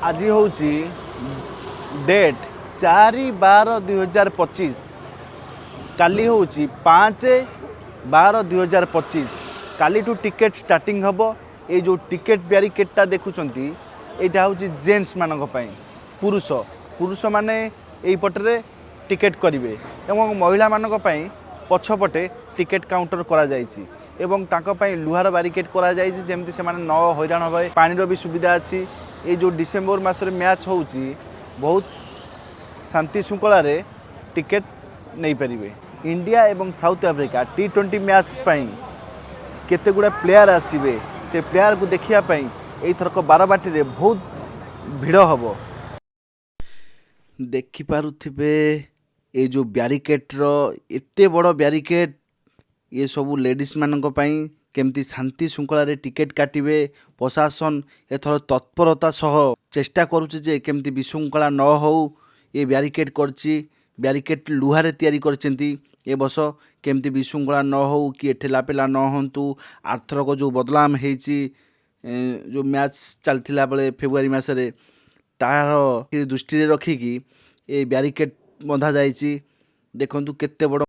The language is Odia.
ଆଜି ହେଉଛି ଡେଟ୍ 4/12/2025। କାଲି ହେଉଛି 5/12/2025। କାଲିଠୁ ଟିକେଟ୍ ଷ୍ଟାର୍ଟିଂ ହେବ। ଏଇ ଯେଉଁ ଟିକେଟ୍ ବ୍ୟାରିକେଡ଼ଟା ଦେଖୁଛନ୍ତି, ଏଇଟା ହେଉଛି ଜେଣ୍ଟସମାନଙ୍କ ପାଇଁ। ପୁରୁଷମାନେ ଏଇପଟରେ ଟିକେଟ୍ କରିବେ ଏବଂ ମହିଳାମାନଙ୍କ ପାଇଁ ପଛପଟେ ଟିକେଟ୍ କାଉଣ୍ଟର କରାଯାଇଛି ଏବଂ ତାଙ୍କ ପାଇଁ ଲୁହାର ବ୍ୟାରିକେଡ଼ କରାଯାଇଛି, ଯେମିତି ସେମାନେ ନ ହଇରାଣ ହେବେ। ପାଣିର ବି ସୁବିଧା ଅଛି। ଏଇ ଯେଉଁ ଡିସେମ୍ବର ମାସରେ ମ୍ୟାଚ୍ ହେଉଛି, ବହୁତ ଶାନ୍ତି ଶୃଙ୍ଖଳାରେ ଟିକେଟ୍ ନେଇପାରିବେ। ଇଣ୍ଡିଆ ଏବଂ ସାଉଥ ଆଫ୍ରିକା ଟି20 ମ୍ୟାଚ୍ ପାଇଁ କେତେ ଗୁଡ଼ା ପ୍ଲେୟାର ଆସିବେ, ସେ ପ୍ଲେୟାରକୁ ଦେଖିବା ପାଇଁ ଏଇଥରକ ବାରବାଟୀରେ ବହୁତ ଭିଡ଼ ହେବ। ଦେଖିପାରୁଥିବେ, ଏଇ ଯେଉଁ ବ୍ୟାରିକେଡ଼ର ଏତେ ବଡ଼ ବ୍ୟାରିକେଡ଼, ଇଏ ସବୁ ଲେଡ଼ିଜମାନଙ୍କ ପାଇଁ, କେମିତି ଶାନ୍ତି ଶୃଙ୍ଖଳାରେ ଟିକେଟ୍ କାଟିବେ। ପ୍ରଶାସନ ଏଥର ତତ୍ପରତା ସହ ଚେଷ୍ଟା କରୁଛି ଯେ କେମିତି ବିଶୃଙ୍ଖଳା ନ ହେଉ। ଏ ବ୍ୟାରିକେଡ଼ କରିଛି। ବ୍ୟାରିକେଡ଼ ଲୁହାରେ ତିଆରି କରିଛନ୍ତି ଏ ବର୍ଷ, କେମିତି ବିଶୃଙ୍ଖଳା ନ ହେଉ କି ଠେଲାପେଲା ନ ହୁଅନ୍ତୁ। ଆରଥରକ ଯେଉଁ ବଦନାମ ହେଇଛି, ଯେଉଁ ମ୍ୟାଚ୍ ଚାଲିଥିଲା ବେଳେ ଫେବୃଆରୀ ମାସରେ, ତାହାର ଦୃଷ୍ଟିରେ ରଖିକି ଏ ବ୍ୟାରିକେଡ଼ ବନ୍ଧାଯାଇଛି। ଦେଖନ୍ତୁ କେତେ ବଡ଼।